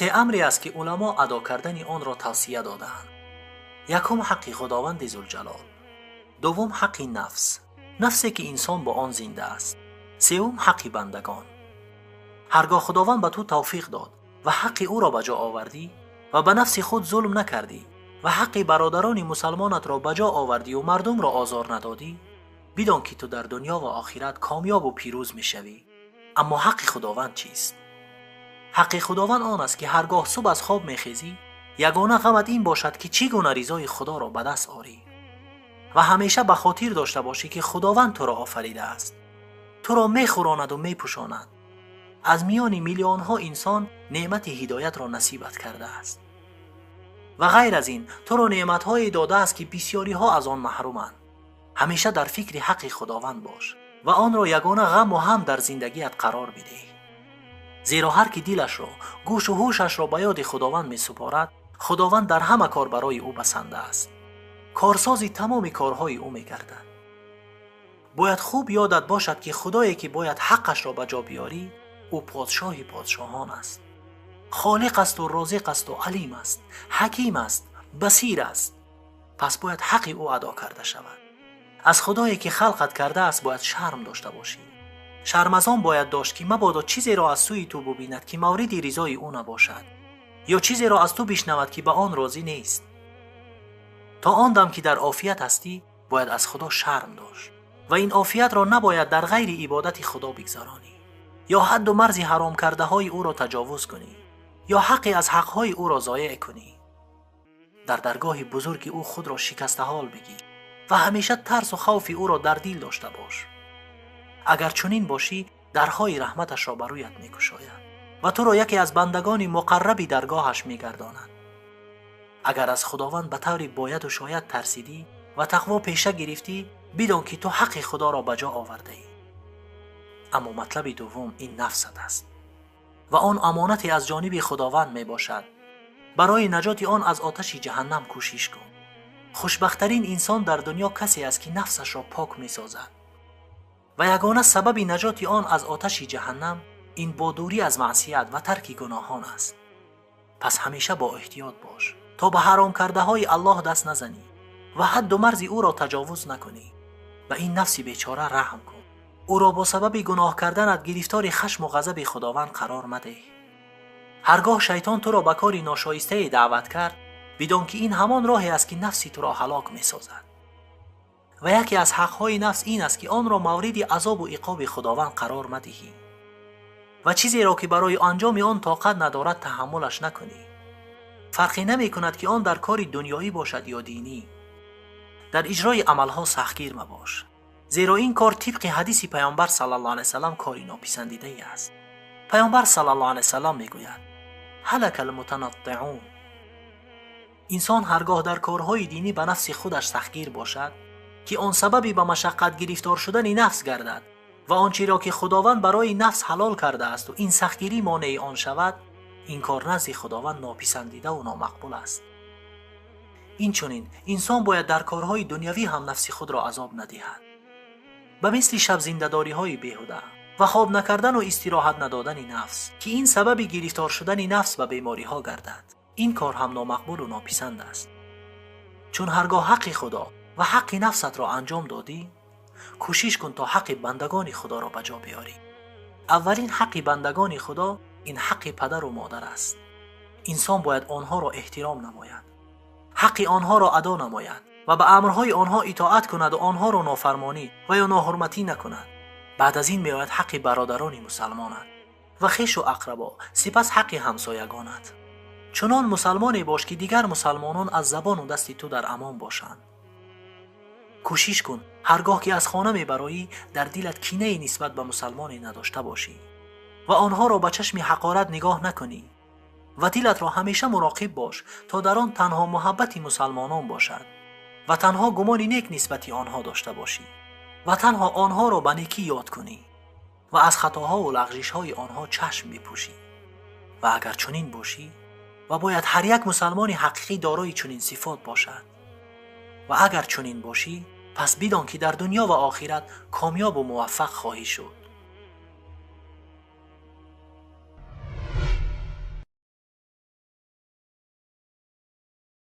Се амре аст, ки уламо адо кардани онро тавсия додаанд. Якум, ҳаққи Худованди Зулҷалол. Дуввум, ҳаққи нафс, нафсе ки инсон бо он зинда аст. Севум, ҳаққи бандагон. Ҳаргоҳ Худованд ба ту тавфиқ дод ва ҳаққи ӯро ба ҷо овардӣ ва ба нафси худ зулм накардӣ ва ҳаққи бародарони мусалмонатро ба ҷо овардию мардумро озор надодӣ, бидон, ки ту дар дунё ва охират комёбу пирӯз мешавӣ. Аммо ҳаққи Худованд чист? Ҳаққи Худованд он аст, ки ҳаргоҳ субҳ аз хоб мехезӣ, ягона ғамат ин бошад, ки чӣ гуна ризои Худоро ба даст орӣ ва ҳамеша ба хотир дошта бошӣ, ки Худованд туро офаридааст, туро мехӯронаду мепӯшонад, аз миёни миллионҳо инсон неъмати ҳидоятро насибат кардааст ва ғайр аз ин туро неъматҳое додааст, ки бисьёриҳо аз он маҳруманд. Ҳамеша дар фикри ҳаққи Худованд бош ва онро ягона ғаму ҳам дар зиндагият қарор бидеҳ, зеро ҳар ки дилашро, гӯшу ҳушашро ба ёди Худованд месупорад, Худованд дар ҳама кор барои ӯ басанда аст, корсози тамоми корҳои ӯ мегардад. Бояд хуб ёдат бошад, ки Худое, ки бояд ҳаққашро ба ҷо биёрӣ, ӯ подшоҳи подшоҳон аст, холиқ асту розиқ асту алим аст, ҳаким аст, басир аст. Пас бояд ҳаққи ӯ адо карда шавад. Аз Худое, ки халқат кардааст, бояд шарм дошта бошӣ. Шарм аз он бояд дошт, ки мабодо чизеро аз сӯи ту бубинад, ки мавриди ризои ӯ набошад, ё чизеро аз ту бишнавад, ки ба он розӣ нест. То он дам, ки дар офият ҳастӣ, бояд аз Худо шарм дошт ва ин офиятро набояд дар ғайри ибодати Худо бигзаронӣ ё ҳадду марзи ҳаромкардаҳои ӯро таҷовуз кунӣ ё ҳаққе аз ҳақҳои ӯро зоеъ кунӣ. Дар даргоҳи бузурги ӯ худро шикастаҳол бигир ва ҳамеша тарсу хавфи ӯро дар дил дошта бош. Агар чунин бошӣ, дарҳои раҳматашро ба рӯят мекушояд ва туро яке аз бандагони муқарраби даргоҳаш мегардонад. Агар аз Худованд ба таври бояду шояд тарсидӣ ва тақво пеша гирифтӣ, бидон, ки ту ҳаққи Худоро ба ҷо овардаӣ. Аммо матлаби дуввум ин нафсат аст ва он амонате аз ҷониби Худованд мебошад. Барои наҷоти он аз оташи ҷаҳаннам кӯшиш кун. Хушбахттарин инсон дар дунё касе аст, ки нафсашро пок месозад, ва ягона сабаби наҷоти он аз оташи ҷаҳаннам ин бо дурӣ аз маъсият ва тарки гуноҳон аст. Пас ҳамеша бо эҳтиёт бош, то ба ҳаромкардаҳои Аллоҳ даст назанӣ ва ҳадду марзи ӯро таҷовуз накунӣ. Ба ин нафси бечора раҳм кун. Ӯро бо сабаби гуноҳ карданат гирифтори хашму ғазаби Худованд қарор мадеҳ. Ҳаргоҳ шайтон туро ба кори ношоистае даъват кард, бидон, ки ин ҳамон роҳе аст, ки нафси туро ҳалок месозад. Ва яке аз ҳақҳои нафс ин аст, ки онро мавриди азобу иқоби Худованд қарор мадиҳӣ ва чизеро, ки барои анҷоми он тоқат надорад, таҳаммулаш накунӣ. Фарқе намекунад, ки он дар кори дунёӣ бошад ё динӣ. Дар иҷрои амалҳо сахтгир мабош, зеро ин кор тибқи ҳадиси Паёмбар саллаллоҳу алайҳи васаллам кори нописандидае аст. Паёмбар саллаллоҳу алайҳи васаллам мегӯяд: ҳалака алмутанаттиун. Инсон ҳаргоҳ дар корҳои динӣ ба нафси худаш сахтгир бошад, ки он сабаби ба машаққат гирифтор шудани нафс гардад ва он чиро, ки Худованд барои нафс ҳалол кардаасту ин сахтгирӣ монеи он шавад, ин кор назди Худованд нописандидаву номақбул аст. Инчунин инсон бояд дар корҳои дунявӣ ҳам нафси худро азоб надиҳад, ба мисли шабзиндадориҳои беҳуда ва хоб накардану истироҳат надодани нафс, ки ин сабаби гирифтор шудани нафс ба бемориҳо гардад. Ин кор ҳам номақбулу нописанд аст. Чун ҳаргоҳ ҳаққи Худо ва ҳаққи нафсатро анҷом додӣ, кӯшиш кун, то ҳаққи бандагони Худоро ба ҷо биёрӣ. Аввалин ҳаққи бандагони Худо ин ҳаққи падару модар аст. Инсон бояд онҳоро эҳтиром намояд, ҳаққи онҳоро адо намояд ва ба амрҳои онҳо итоат кунаду онҳоро нофармонӣ ва ё ноҳурматӣ накунад. Баъд аз ин меояд ҳаққи бародарони мусалмонат ва хешу ақрабо, сипас ҳаққи ҳамсоягонат. Чунон мусалмоне бош, ки дигар мусалмонон аз забону дасти ту дар амон бошанд. Кӯшиш кун, ҳаргоҳ ки аз хона мебароӣ, дар дилат кинае нисбат ба мусалмоне надошта бошӣ ва онҳоро ба чашми ҳақорат нигоҳ накунӣ ва дилатро ҳамеша муроқиб бош, то дар он танҳо муҳаббати мусалмонон бошад ва танҳо гумони нек нисбати онҳо дошта бошӣ ва танҳо онҳоро ба некӣ ёд кунӣ ва аз хатоҳову лағжишҳои онҳо чашм бипӯшӣ. Ва агар чунин бошӣ, ва бояд ҳар як мусалмони ҳақиқӣ дорои чунин сифот бошад, ва агар чунин бошӣ, пас бидон, ки дар дунё ва охират комёбу муваффақ хоҳӣ шуд.